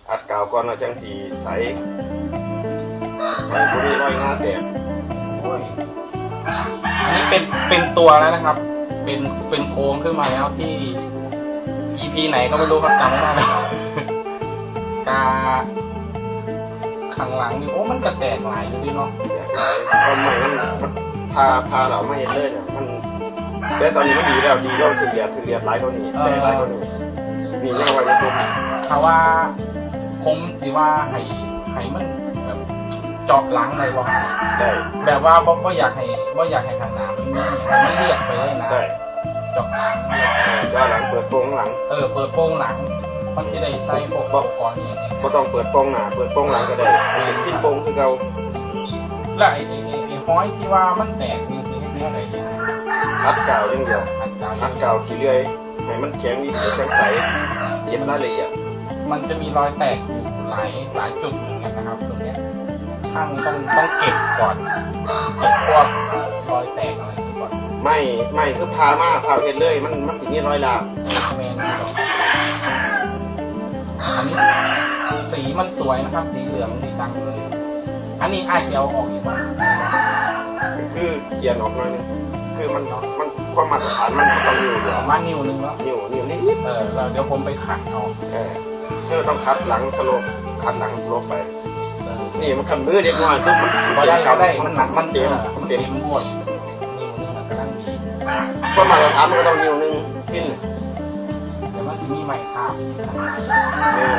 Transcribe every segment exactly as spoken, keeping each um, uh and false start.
ขัดกาวก่อนแล้วจั่งสิใส่ ให้บ่มีรอยงาแตก โอ้ย อันนี้เป็น เป็นตัวแล้วนะครับ เป็น เป็นโครงขึ้นมาแล้วที่ อีพี ไหนก็ไม่รู้ครับ จำไม่ได้แล้ว กา ข้างหลังนี่ โอ้ มันก็แตกหลายอยู่เด้เนาะ แตกหลาย ทำไมมัน มันพา พาเรามาเห็นเลยเนี่ย มัน แต่ตอนนี้มันดีแล้ว ดีแล้ว ถือเลียด ถือเลียดหลายกว่านี้ เออ แตกหลายกว่านี้ นี่ยังเอาไว้ในกลุ่ม ถ้าว่าผมสิว่าให้ ให้มันแบบเจาะหลังได้บ่ครับ ได้ แบบว่าบ่ บ่อยากให้ บ่อยากให้ข้างหน้ามันมี ให้มันเรียบไปเลยนะ ได้ เจาะหลัง เจาะหลัง เปิดโปงหลัง เออ เปิดโปงหลัง มันสิได้ใส่พวกอุปกรณ์นี่ บ่ต้องเปิดโปงหน้า เปิดโปงหลังก็ได้ เป็นพินโปงคือเก่า แล้วไอ้ ไอ้ ไอ้ ไอ้ห้อยที่ว่ามันแตกนี่คือเฮ็ดแนวใดเนี่ย อัดกาวอย่างเดียว อัดกาวอย่างเดียว อัดกาวขี้เลื่อย ให้มันแข็งดี จั่งใส่ เก็บรายละเอียด มันจะมีรอยแตกอยู่หลาย หลายจุดเหมือนกันนะครับ ตรงเนี้ย ช่างต้อง ต้องเก็บก่อน เก็บพวกรอยแตกอะไรนี้ก่อน ไม้ ไม้คือผ่ามา ผ่าเฮ็ดเลย มัน มันสิมีรอยลาก แม่นครับ อันนี้สีมันสวยนะครับ สีเหลืองดีจังเลย อันนี้อ้ายสิเอาออกอีกบ่ คือเกียนออกหน่อยนึง คือมัน มัน ความมาตรฐานมันต้องนิ้วเดียว ประมาณนิ้วหนึ่งเนาะ นิ้ว นิ้วนิดๆ เออ แล้วเดี๋ยวผมไปขัดเอา เออ เธอต้องขัดหลังสโลป ขัดหลังสโลปไป เออ นี่มันคันมือเด็กน้อยปุ๊บมัน บ่ได้ บ่ได้ มัน มัน มันเต็ม เออ มันเต็ม มันเต็มหมด นิ้วหนึ่งมันกำลังดี ความมาตรฐานมันก็ต้องนิ้วหนึ่งพิน แต่มันสิมีไม้คาบ เออ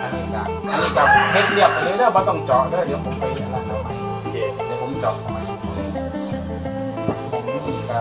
อันนี้ก็ อันนี้ก็เฮ็ดเรียบไปเลยเด้อ บ่ต้องเจาะเด้อ เดี๋ยวผมไปอันนั้นเอาใหม่ โอเค เดี๋ยวผมเจาะเอาใหม่ ผมนี่ก็